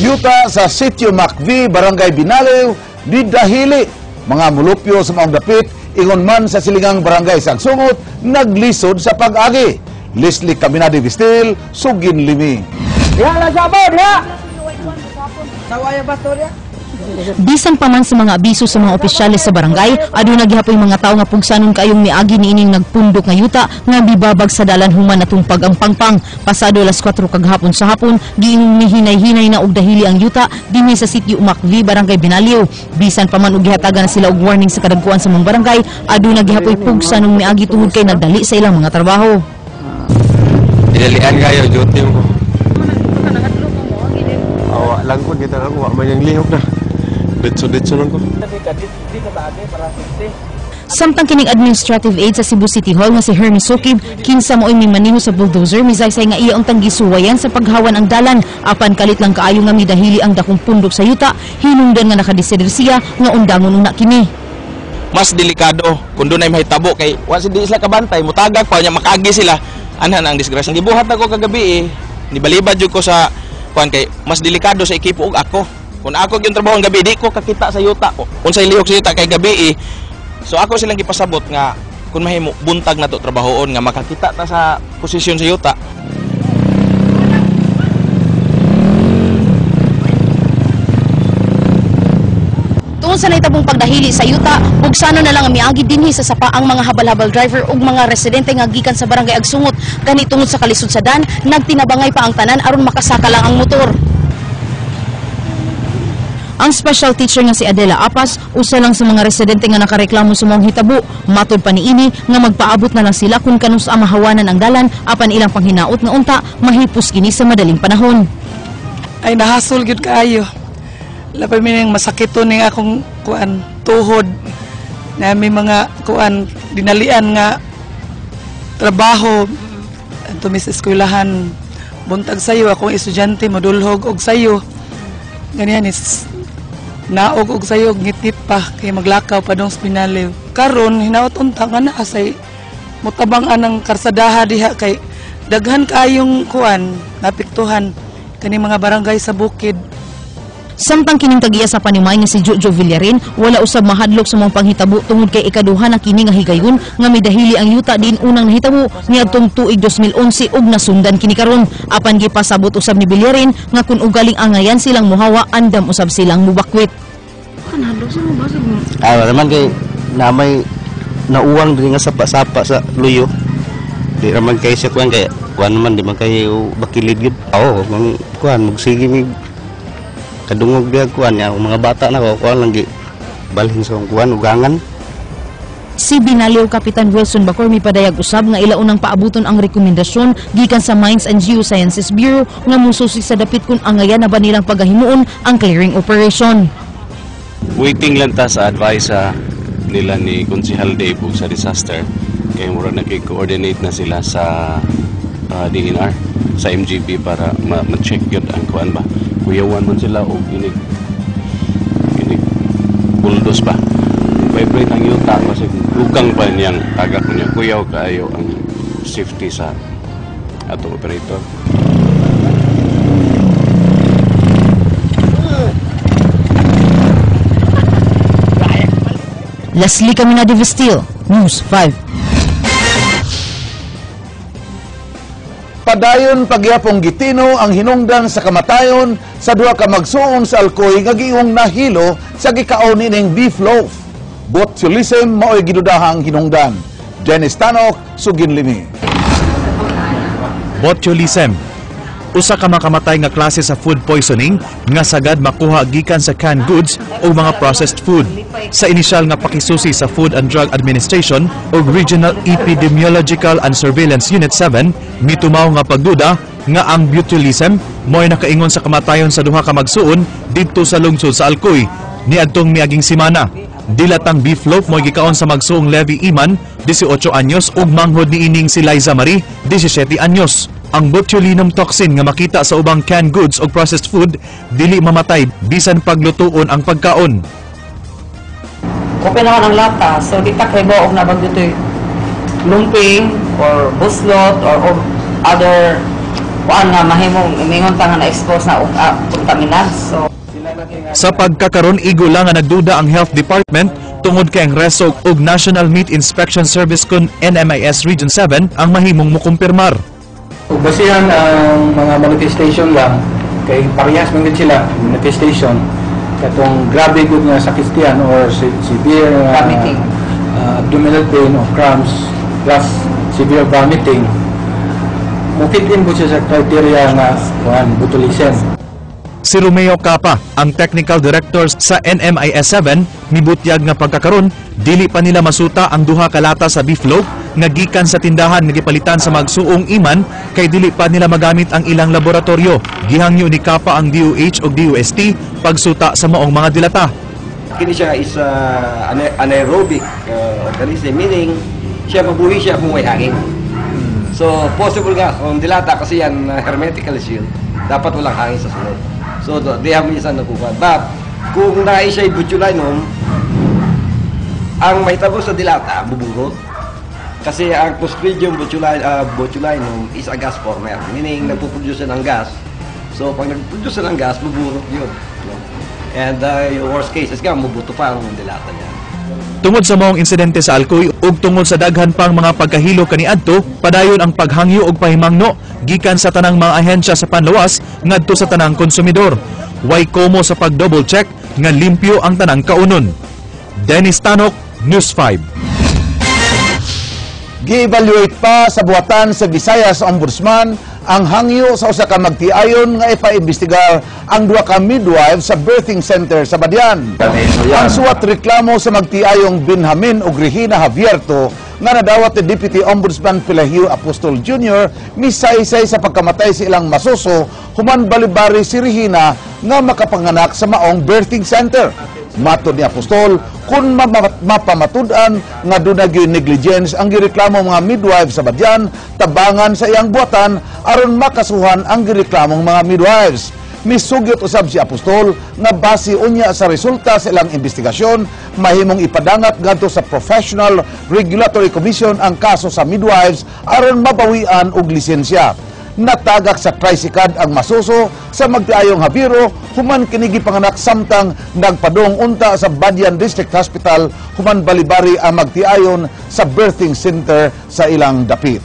Yuta sa Sitio Macvi, Barangay Binaliw, didahili. Mga mulupyo sa maong dapit, ingon man sa silingang barangay sa Agsungot, naglisod sa pag-agi. Leslie Caminade Vistil, Sugin Limi. Diha lang sa diha! Sawaya ba to diha? Bisan pa man sa mga abiso sa mga opisyales sa barangay, aduna gihapoy mga tawo nga pugsanon kayong miagi niining nagpundok nga yuta nga bibabag sa dalan human natungpag ang pangpang. Pasado alas 4 kagahapon sa hapon, giingong mihinay-hinay na og dahili ang yuta dinhi sa Sitio Macvi, Barangay Binaliw. Bisan pa man og gihatagan na sila og warning sa kadagkuan sa mga barangay, aduna gihapoy pugsanong miagi tungod kay nagdali sa ilang mga trabaho. Dinalian kayo, duty mo. Awa lang ko, kita ako, wa man yung lihok na. Ditso-ditso lang ko. Samtang kining administrative aide sa Cebu City Hall nga si Hermie Sukib, kinsa maoy mimaniho sa bulldozer, misaysay nga iya untang gisuwayan sa paghawan ang dalan. Apan kalit lang kaayo nga midahili ang dakong pundok sa yuta, hinungdan nga nakadesider siya nga undangon una kini. Mas delikado kung doon ay mahitabo kay wa si di sila kabantay, mutagak pa nya makaagi sila. Anhan ang disgrasya. Gibuhat nako kagabi eh. Nibalibad jud ko sa kuan kay mas delikado sa ekipo ug ako. Kung ako gyud trabaho ang gabi, di ko kakita sa yuta. Unsay lihok sa yuta kay gabi eh. So ako silang gipasabot nga kung mahimo buntag na to trabahoon nga makakita ta sa posisyon sa yuta. Tungod sa nahitabong pagdahili sa yuta, bugsano na lang ang miagi dinhi sa sapa ang mga habal-habal driver ug mga residente nga gikan sa barangay Agsungot. Gani tungod sa kalisod sa dan, nagtinabangay pa ang tanan aron makasaka lang ang motor. Ang special teacher nga si Adela Apas, usa lang sa mga residente nga nakareklamo sa maong hitabo. Matod pa niini nga magpaabot na lang sila kung kanus-a mahawanan ang dalan apan ilang panghinaot nga unta mahipos kini sa madaling panahon. Ay nahasol gyud kaayo. Lapay mi ning masakiton ning akong kuan tuhod. Na may mga kuan dinalian nga trabaho adto mi sa eskwelahan. Buntag sayo akong estudyante modulhog og sayo. Ganiyan is naog og sayo ngitngit pa kay maglakaw pa dong sa Binaliw. Karon hinaot unta nga naa say motabang anang karsadaha diha kay daghan kaayong kuan napiktuhan kani mga barangay sa bukid. Samtang kining tag-iya sa Panimay nga si Jojo Villarin, wala usab mahadlok sa mga panghitabo tungod kay ikaduha na kini nga higayon nga midahili ang yuta din unang nahitabo niadtong tuig 2011 ug nasundan kini karon. Apan gipasabot usab ni Villarin nga kun ugaling angayan silang muhawa, andam usab silang mubakwit. Ah, naman kay namay nauwang diri nga sapa-sapa sa luyo. Di raman kay siya kuan kay kuan man di man kay bakilid gyud. Oo, mang kuan magsige mig kadungog biya kuan ya mga bata na ko kuan lang gi balhin sa kuan ugangan. Si Binaliw Kapitan Wilson Bacor mipadayag usab nga ilaunang paabuton ang rekomendasyon gikan sa Mines and Geosciences Bureau nga mususi sa dapit kun angayan na ba nilang pagahimuon ang clearing operation. Waiting lang ta sa advice nila ni Konsehal Dave ug sa disaster kay mura nag-coordinate na sila sa DNR sa MGB para ma-check yun ang kuan ba. Kuyawan man sila og inig buldos ba. Vibrate ang yuta kasi dugang pa niyang tagak niya. Kuyaw kaayo ang safety sa atong operator. Leslie Caminade Vestil, News 5. Padayon pagyapong gitino ang hinungdan sa kamatayon sa duha ka magsuon sa Alcoy nga giingong nahilo sa gikaon nining beef loaf. Botulism maoy gidudahang hinungdan. Dennis Tanok, Sugin Limi. Botulism, usa ka makamatay nga klase sa food poisoning nga sagad makuha gikan sa canned goods o mga processed food. Sa inisyal nga pakisusi sa Food and Drug Administration o Regional Epidemiological and Surveillance Unit 7, mitumaw nga pagduda nga ang botulism mo'y nakaingon sa kamatayon sa duha ka magsuon didto sa lungsod sa Alcoy niadtong miaging semana. Dilatang beef loaf mo'y gikaon sa magsuong Levi Iman, 18 anyos, ug manghod niining si Liza Marie, 17 anyos. Ang botulinum toxin nga makita sa ubang canned goods o processed food dili mamatay bisan paglutuon ang pagkaon. Open naman ang lata, so di ta kay og nabag dito'y lumping or buslot or other kuan nga mahimong ingon pa nga na-expose na og contaminants. So Sa pagkakaron, igo lang nga nagduda ang Health Department tungod kay ang RESOG ug National Meat Inspection Service kun NMIS Region 7 ang mahimong mukumpirmar. Ug basihan ang mga manifestation lang kay parehas man gud sila manifestation, katong grabe gud nga sakit tiyan or severe Vomiting. Abdominal pain or cramps plus severe vomiting, mo fit in po siya sa criteria nga kuan, botulism. Si Romeo Capa, ang Technical Director sa NMIS 7, mibutyag nga pagkakaron, dili pa nila masuta ang duha ka lata sa beef loaf nga gikan sa tindahan nga gipalitan sa magsuong Iman kay dili pa nila magamit ang ilang laboratorio. Gihangyo ni Capa ang DOH ug DOST pagsuta sa maong mga dilata. Kini siya is anaerobic organism, meaning siya mabuhi siya kung may hangin. So possible nga kung dilata kasi yan hermetically sealed, dapat walang hangin sa sulod. So they have minsan nakuha. But kung naay siya botulinum, ang mahitabo sa dilata, buburot. Kasi ang Clostridium botulinum is a gas former, meaning nagpo-produce siya ng gas. So pag nag-produce siya ng gas, buburot yun. No? And yung worst case is nga, mubuto pa ang dilata niya. Tungod sa maong insidente sa Alcoy ug tungod sa daghan pang mga pagkahilo kaniadto, padayon ang paghangyo og pahimangno gikan sa tanang mga ahensya sa panlawas ngadto sa tanang konsumidor. Way komo sa pag-double check nga limpyo ang tanang kaunon. Dennis Tanok, News 5. Gi-evaluate pa sa buhatan sa Visayas Ombudsman ang hangyo sa usa ka magtiayon nga ipaimbestigar ang duha ka midwife sa birthing center sa Badian. Ang suwat reklamo sa magtiayong Benjamin ug Regina Javierto nga nadawat ni Deputy Ombudsman Pelagio Apostol Jr. misaysay sa pagkamatay sa ilang masuso human balibari si Regina nga makapanganak sa maong birthing center. Matod ni Apostol, kung mapamatud-an nga duna gyud negligence ang gireklamo mga midwives sa Badian, tabangan sa iyang buhatan aron makasuhan ang gireklamong mga midwives. Misugyot usab si Apostol nga base unya sa resulta sa ilang investigasyon, mahimong ipadangat ngadto sa Professional Regulatory Commission ang kaso sa midwives aron mabawian og lisensya. Natagak sa trisikad ang masuso sa magtiayong Javiro human kini gipanganak samtang nagpadung unta sa Badian District Hospital human balibari ang magtiayon sa birthing center sa ilang dapit.